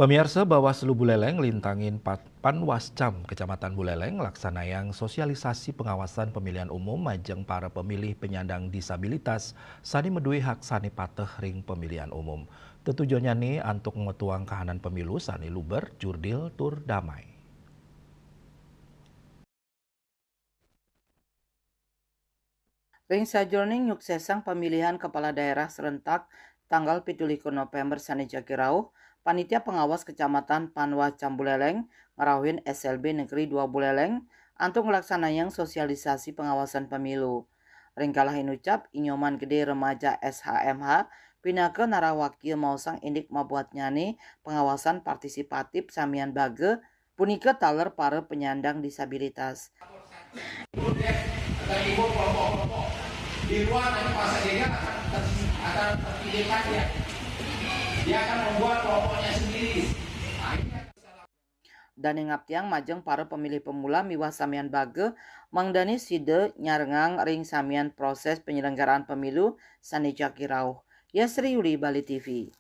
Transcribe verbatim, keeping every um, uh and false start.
Pemirsa, Bawaslu Buleleng lintangin Panwascam Kecamatan Buleleng laksanayang sosialisasi pengawasan pemilihan umum majeng para pemilih penyandang disabilitas sane medue hak sane pateh ring pemilihan umum. Tetujonnyane antuk metuang kahanan pemilu sane luber, jurdil, tur damai. Ring sajeroning nyuksesang pemilihan kepala daerah serentak tanggal pitu likur November sane jagi rauh, Panitia Pengawas Kecamatan Panwascam Buleleng ngrauhin S L B Negeri dua Buleleng antuk nglaksanayang sosialisasi pengawasan pemilu. Ring kala inucap, Inyoman Gede Remaja S H M H pinaka narawakya maosang indik mabuatnyane pengawasan partisipatif samian baga punika taler para penyandang disabilitas. Kemudian, akan dibuat kelompok-kelompok di luar, nanti Pak Sekdega akan ter- akan terpilihkan dia. Dia akan membuat kelompoknya sendiri. Nah, ini akan Dane ngaptiang majeng para pemilih pemula miwah samian baga mangdane sida nyarengang ring samian proses penyelenggaraan pemilu sane jagi rauh. Yasri Yuli, Bali T V.